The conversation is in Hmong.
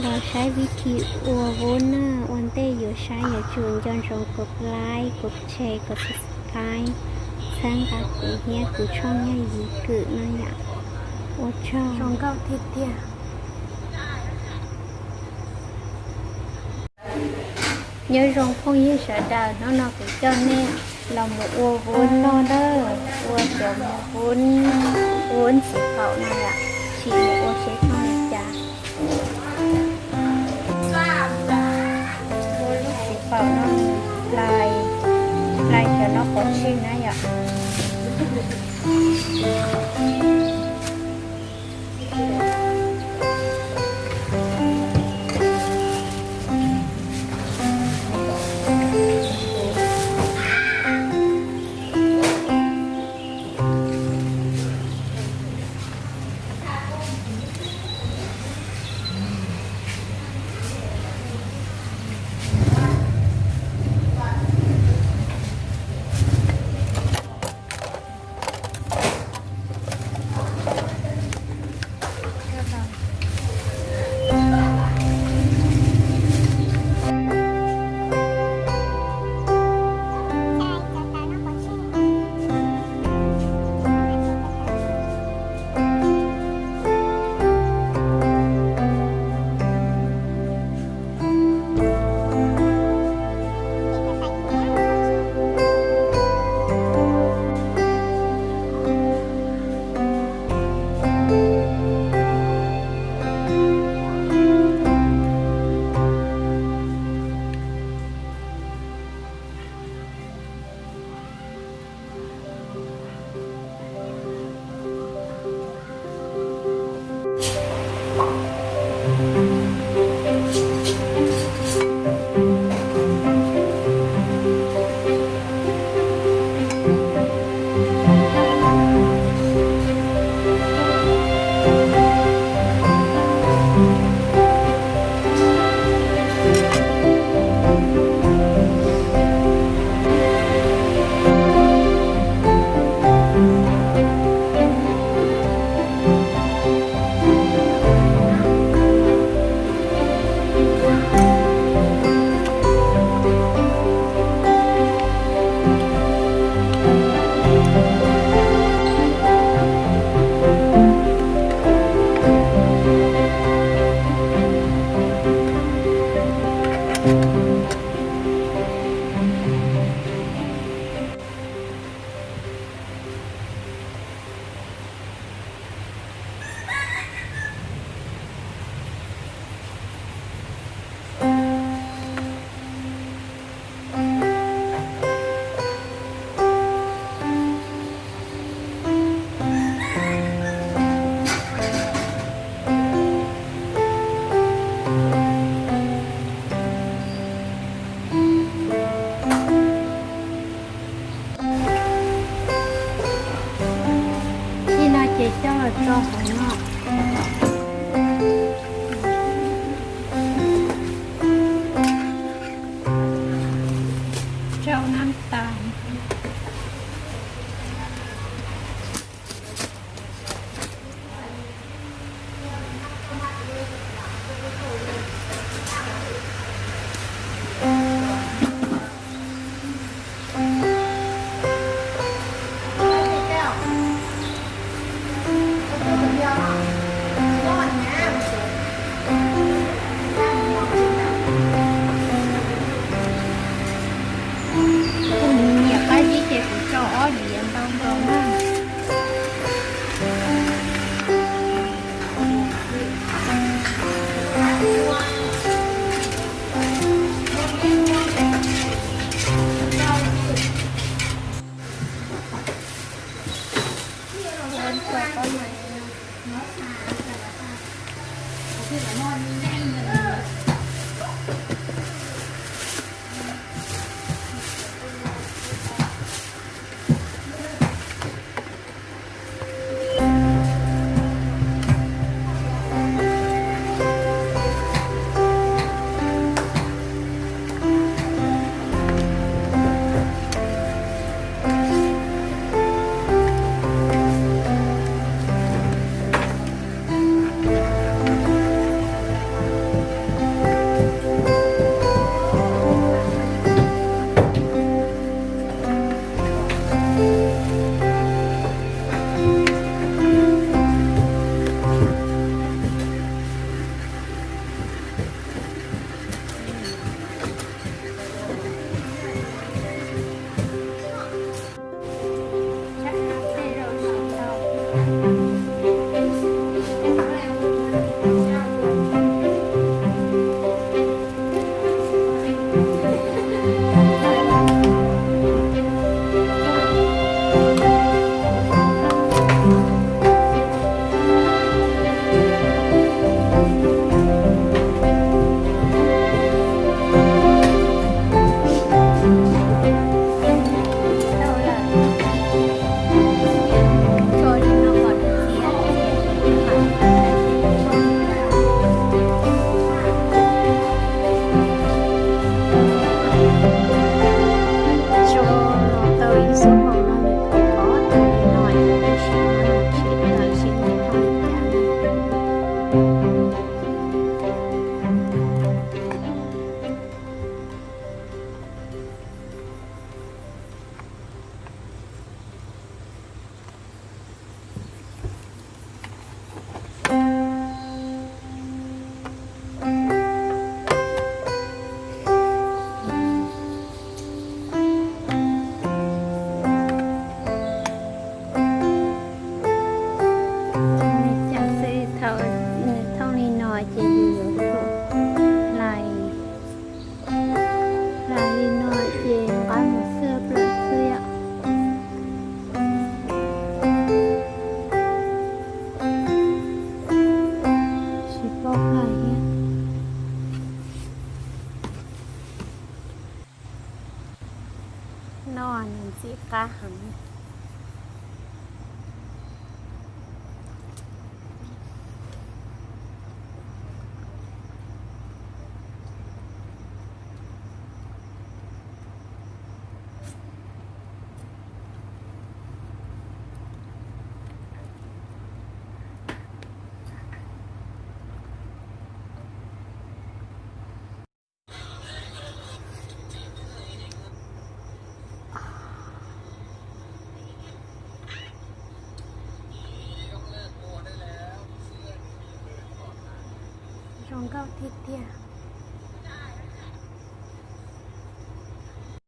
Los saib vib thib ua voob na, ua ntej yuav saib yuav tsum nco ntsoov kov like, kov share, kov subscribe, txhawb nqa kuv thiab kuv tshooj Yaj Yim Kwm no yom. Ua tsaug. Zoo nkauj tiag tiag. Nyob zoo phooj ywg sawv daws, hnub no kuv coj nej los mus ua voob noj na, ua cov voob, voob ntxiv paum no yom, sim mus ua seb zoo li cas. Ua lub txiv paum no, plais, plais cov no pov tseg na yom. Ib no ces coj los rau hauv no. Rau nab tas. Kuv nyiam qab zib ces kuv rau ob diav ntau nkaus na. Ces yus yuav tsum hlais, hlais li no ces nqa mus xwb plaws xwb yom. Tsis paub hais thiab. No nws ntxim qab heev. Zoo nkauj tiag tiag.